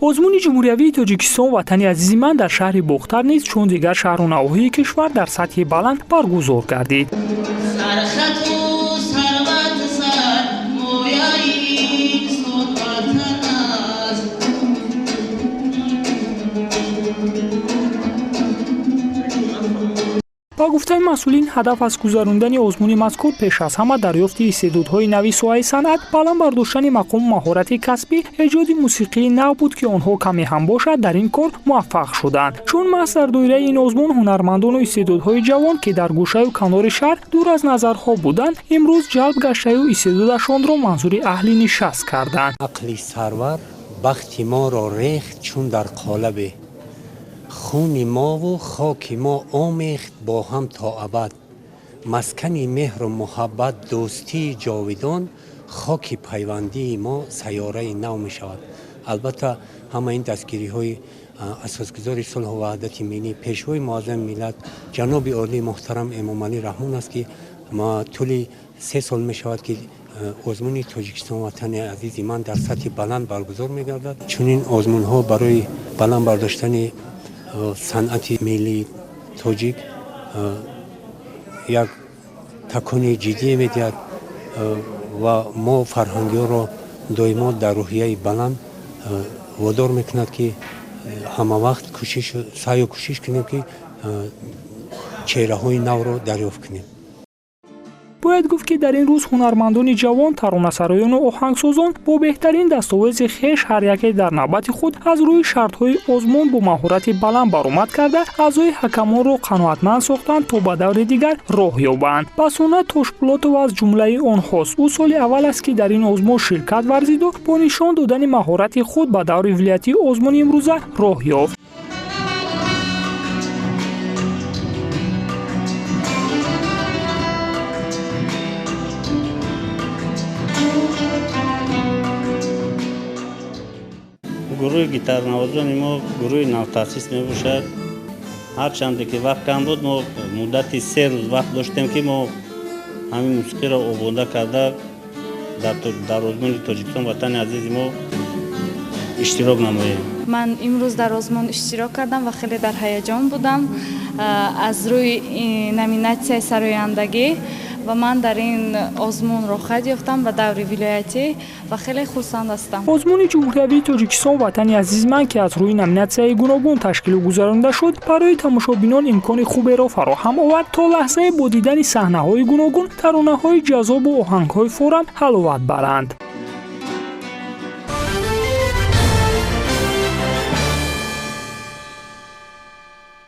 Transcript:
Озмуни ҷумҳуриявии «Тоҷикистон ватани азизи ман» дар шаҳри Бохтар низ, чун дигар шаҳру навоҳии кишвар, дар сатҳи баланд баргузор гардид. Сархату сарват, сармояи инсон ватан аст. Ба гуфтаи масъулин, ҳадаф аз гузарондани озмуни мазкур пеш аз ҳама дарёфти истеъдодҳои нави соҳаи санъат, баланд бардоштани мақому маҳорати касбӣ, эҷоди мусиқии нав буд, ки онҳо каме ҳам бошад, дар ин кор муваффақ шуданд. Чун маҳз дар доираи ин озмун ҳунармандону истеъдодҳои ҷавон, ки дар гӯшаю канори шаҳр дур аз назарҳо буданд, имрӯз ҷалб гаштаю истеъдодашонро манзури аҳли нишаст карданд. Ақли сарвар бахти моро рехт, чун дар қолабе хуни мову хоки мо омехт бо ҳам то абад, маскани меҳру муҳаббат, дӯстии ҷовидон, хоки пайвандии мо сайёраи нав мешавад. Албатта, ҳама ин дастгириҳои асосгузори сулҳу ваҳдати миллӣ, пешвои муаззами миллат, ҷаноби олии муҳтарам Эмомалӣ Раҳмон аст, ки тӯли 3 сол мешавад, ки озмуни «Тоҷикистон ватани азизи ман» дар сатҳи баланд баргузор мегардад. Чунин озмунҳо барои баланд бардоштани санъати миллии тоҷик як такони ҷиддие медиҳад ва мо фарҳангиёнро доимо дар рӯҳияи баланд водор мекунад, ки ҳамавақт саъю кӯшиш кунем, ки чеҳраҳои навро дарёфт кунем. Бояд гуфт, ки дар ин рӯз ҳунармандони ҷавон, таронасароёну оҳангсозон бо беҳтарин дастовези хеш, ҳар яке дар навбати худ аз рӯи шартҳои озмун бо маҳорати баланд баромад карда, аъзои ҳакамонро қаноатманд сохтанд, то ба даври дигар роҳ ёбанд. Басона Тошпулотова аз ҷумлаи онҳост. Ӯ соли аввал аст, ки дар ин озмун ширкат варзиду бо нишон додани маҳорати худ ба даври вилоятии озмуни имрӯза роҳ ёфт. Гурӯҳи гитарнавозони мо гурӯҳи навтаъсис мебошад. Ҳарчанде ки вақт кам буд, мо муддати 3 рӯз вақт доштем, ки мо ҳамин мусиқиро омода карда, дар озмуни «Тоҷикистон ватани азизи мо» иштирок намоем. Ман имрӯз дар озмун иштирок кардам ва хеле дар ҳаяҷон будам аз рӯи номинатсияи сарояндагӣ ва ман дар ин озмун роҳхат ёфтам ба даври вилоятӣ ва хеле хурсанд ҳастам. Озмуни ҷумҳуриявии «Тоҷикистон ватани азизи ман», ки аз рӯи номинатсияи гуногун ташкилу гузаронида шуд, барои тамошобинон имкони хуберо фароҳам овард, то лаҳзае бо дидани саҳнаҳои гуногун, таронаҳои ҷаззобу оҳангҳои форам ҳаловат баранд.